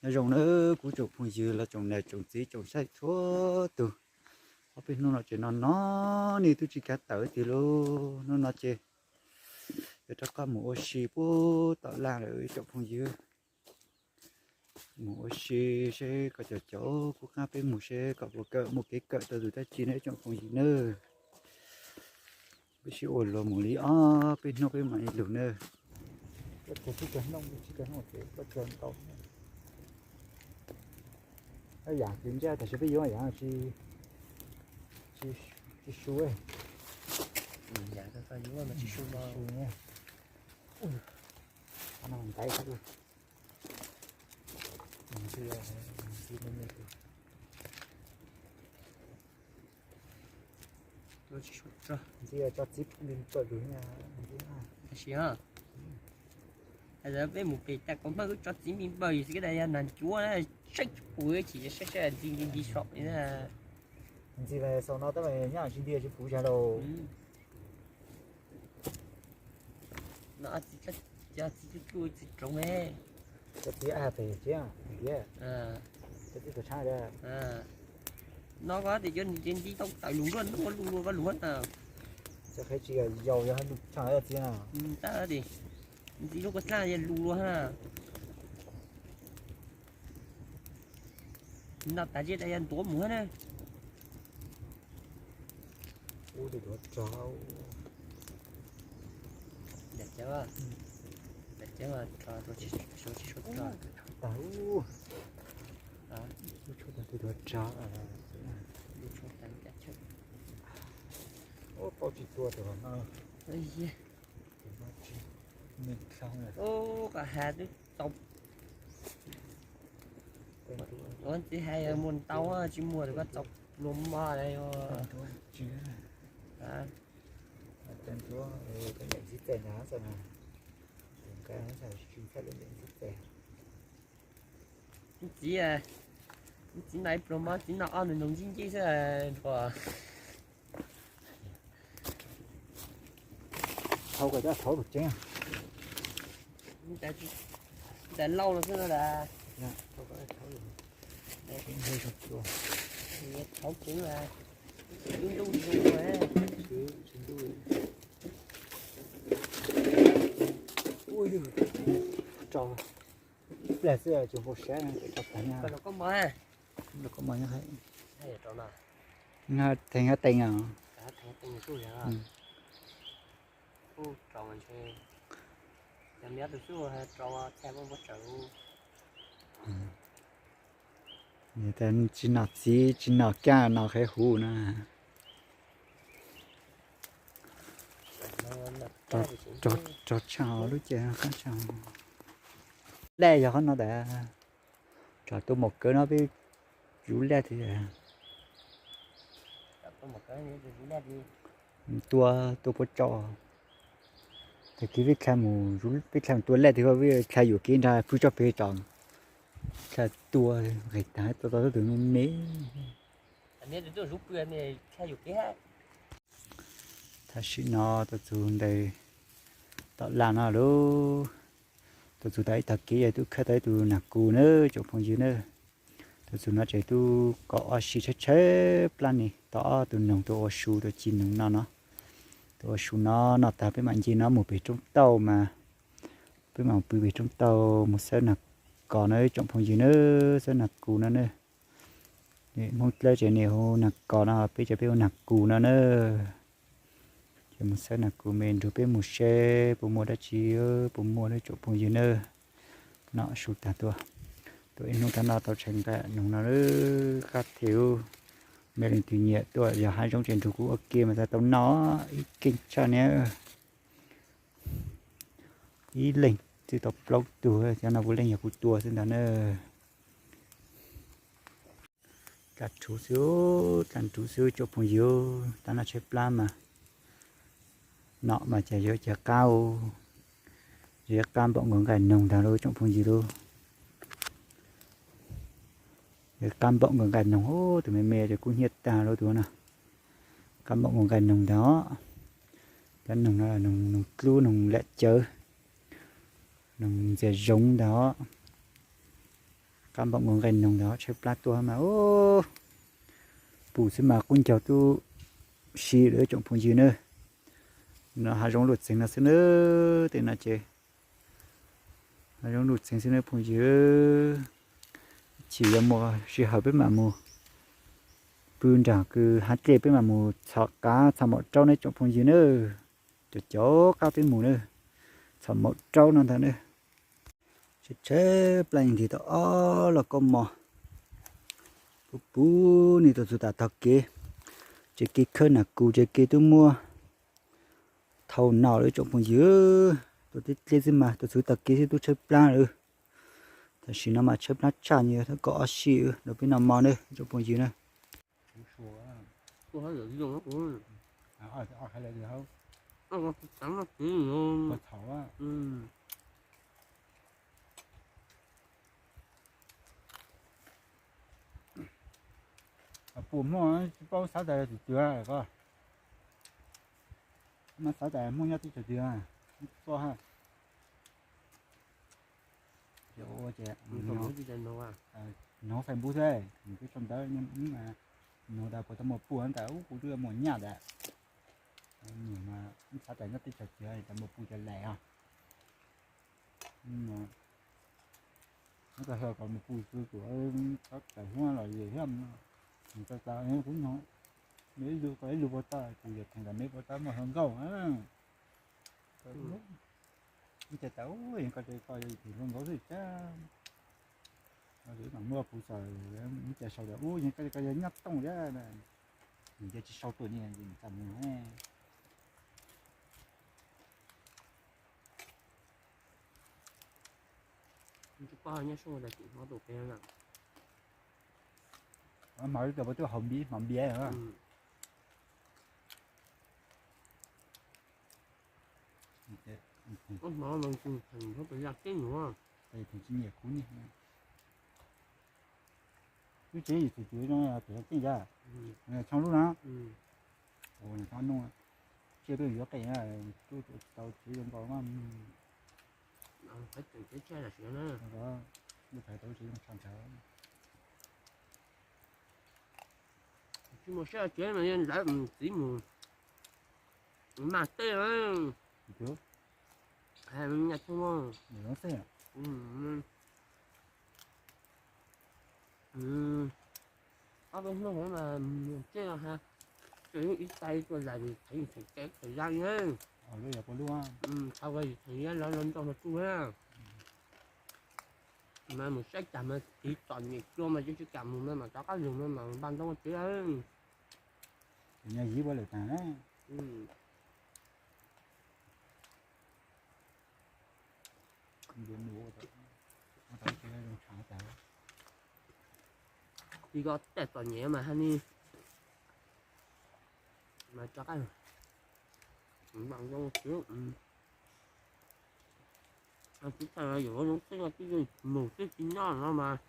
Nyob zoo nawb kuv tsoom phooj ywg los tsoom niam tsoom txiv tsoom saib txhua tus. Ob peb hnub no ces no no, nej twb tsis kav tawm tiag lauj. Hnub no ces yuav rov qab mus ua si puag tom laj lawm tsoom phooj ywg. Mus ua si seb kom cov cov kub qab peb mus seb kom puas kawm, muaj kev kawm tau tus dab tsi nawb tsoom phooj ywg nawb. Peb sib ua luag mus li ob peb hnub peb mam li lug nawb. Yam kws ntsaj tam sim peb yuav yam tsis su, tsis su, ntaiv. Ntxiv tso txiv me npaws lug ntxiv. Peb mus pem tas kaus hmab wb tso txiv me npaws xwb, yog nag ncuav saib tsis pum, chim saib saib ntxiv ntxiv ntxiv saum. Ntxiv xaus no tab mas nyob tsis nti tsis pum zag lauj. No txiv cuj cuj txiv roov me. Cov txiv a pem txiv ntiav, cov txiv tuag tshab. No ko tias cov ntiav nti tau tawm lug luaj luaj luaj luaj ko luaj na. Cov qheb tsis yog yaus yog lug tshaj txiv na. Tab tis ntxiv lub kua txaj yog lug luaj na. No tas zeb tas yog ntuav mus na. Ub, tus duav rog. Daim cawv, daim cawv rog, suav tsis suav rog. Tag ub. Lub tshuaj tag tus duav rog. Lub tshuaj tag lub caj chawj. Ub, paub tsis tua tus no. Ub, qhov hav twb txaus. Ua ntxiv hais muag ntau tsis muag koj txaus pluag mog. Ntxiv, ntxiv no ib pluag mog, ntxiv no ob nus nus ncej ncej xwb nrua. Thauv kom cov thauv lug tseeb. Ntawm lauj no xwb no las. Thauv tseeb las. Ib ntuj zoo. Ub, rau plag xwb tsis npau sab no, rau tag no. Koj mos, koj mos nyob, theej hab tees os. Tsis nom txiv tsis nom kaj, nom qhev huv na. Rog tshaj lub caij qaab tshaj. Laj yog qhov no tas, tsam tua maum kawv no peb zuv laj thiab. Tua, tua puab tso. Tag kis peb dlha mus, peb dlha mus tua laj tiag, peb dlha yuam kev nrag pw tso peg tso, dlha tua nqis tag tua tau tus me me. Tam sim no tuaj txug ntawm tom laj no lauj, tuaj txug tau ib tog kev yog tub khawb tau ib tug nag kus na tsoom phooj ywg na. Tuaj txug no ces tub kov ob si tshawb tshawb plab ni, tau ob tug noog tuaj ua su, tuaj ci noog no no. Tuaj ua su no noj tag peb mam nce no mus pem roob tauj mas, peb mam pw pem roob tauj mus xawb nag kos na tsoom phooj ywg na, xawb nag kus no na. Hmoob dlawb ces nws hu nag kos no, peb ces peb hu nag kus no na. Ces mus xawb nag kus me nrug peb mus seb puas muaj dab tsi, puas muaj na tsoom phooj ywg na. Noj su tag tuaj, tuaj ib hnub tag no tau tshais nqaij noog no, qab thiab. Me leej twg nyiam tuaj yog hav zoov ces nrug kuv ua ke mas tau noj ib keeg tshaj na. Ib leeg twb tau plaub tug, cov no puav leej yog kuv tua xwb ntag na. Dlaab rhuv xwb, dlaab rhuv xwb tsoom phooj ywg, tab noj tshaib plab mas, noj mas cas yuav cas qab, yuav qab npaum nkaus nqaij noog ntag lauj tsoom phooj ywg lauj. Yuav qab npaum nkaus nqaij noog, tus me me ces kub hnyiab tag lauj tus no. Qab npaum nkaus nqaij noog ntag os. Cov noog no noog dlub, noog lam cawv, noog ntxias zoov ntag os. Qab npaum nkaus nqaij noog ntawd tshaib plab tuaj mas ub, pum xwb mas qub ncaug tub si lawm tsoom phooj ywg na. No hav zoov luaj txeeg no xwb na, tej no ces hav zoov luaj txeeg xwb na phooj ywg. Chim yog muaj sij hawm peb mam mus pw nram kws hav dlej, peb mam mus txhom qav txhom maum raub na tsoom phooj ywg na. Cov cov qab peb mus na, txhom maum raub no ntag na. Tshaib tshaib plab nti tau ob los kauj mom. Puv puv ni tuaj txug tam tog kev, tsev kev khawb nas kus tsev kev twb muab thau no lawm tsoom phooj ywg. Tuaj deb deb xwb mas tuaj txug tog kev xwb tub tshaib plab lawm. Tam sim no mas tshaib plab tshaj, nws yog thab kaum ob sij rau peb noj mov na tsoom phooj ywg na. Pum Hmoob tsis paub xav tas twg twg ko, mas xav tas Hmoob nyob teb chaws twg tuaj ha. Nov Facebook xwb, nws twb sau ntawv, nws tas puas tau muaj pum ntawm ub, kuv twb muaj nyaj ntawd. Nws mas xav tas nyob teb chaws twg tas muaj pum cov laim os. Nyob tau kom mus pum xwb kuv txhob tawm huab los yem thiab. Nws tau tas kuv nyob, nws ib lub ko ib lub puas tau, kuv yog theem tas neb puas tau muaj hluas nkauj na. Ib co tas ub, yeej koj ces koj yog ib tug hluas nkauj xwb cas. Mam muaj kuv txawm ib co sau tas ub, yeej koj ces koj yog nyab tooj thiab. Nws cia tsis sau tuaj ni, txaj muag. Hmov ib tug puas twb haus npiv hmov npiav. Ub, hmov mas kuv theem tsis nyiam kuv ni. Lub tsev yim txwm txwv zoo tias tseej yam, tshoo lub no. Ua no txhob nug, tsiaj peb yuav qe, tub tau tsev zoo nkaus mas. Lub tsev tau tsev zoo tshaj ntshaw. Tsis muaj siab tsev mas yog ntawd txiv mus maj teb. Nyaj tshoob, ob peb hnub mas mus tsev ha, tsev ib tais tuaj zais theem tsev thaum zaj li. Thaum ua yim theem zaj los los nrog los tsuj na. Mas mus saib cas mas tiv txom nyem cua mas tsis kam mus no mas rov qab lug no mas npaj ntoo tsev. Nyob yim ua lawm tas. Tiv ko tej txom nyem mas ha ni mas rov qab npaj ntoo tsev. Tsis tas yuav zoo teb no twb mus twb tsis nyob no mas,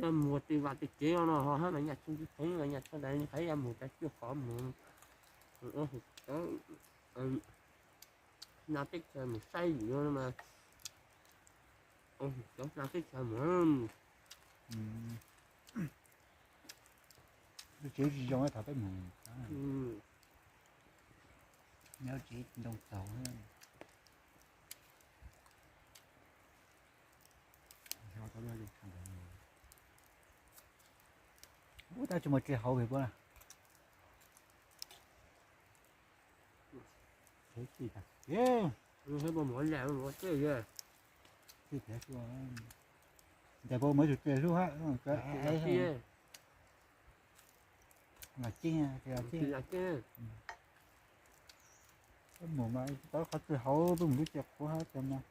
yog mus tej vaj tej tsev no ho hab mas nyaj tshoob tsis theem, nyaj tshoob ntawd qhov yog mus tas cuaj qhov mus, ua hu cov nas teb chaws mus saib yim no mas, ua hu cov nas teb chaws mus. Lub tsev tsis zoo thaum peb mus, nyob tsev ntoo txaus. Ub, tab tsis muaj tsev hauv pem puab na. Ntawm puab muaj ib tug tsev hlub hab, los tsev, los tsev. Peb mus mas tau qhov twg hauv, peb mus lub tsev qhuav hab tau mas.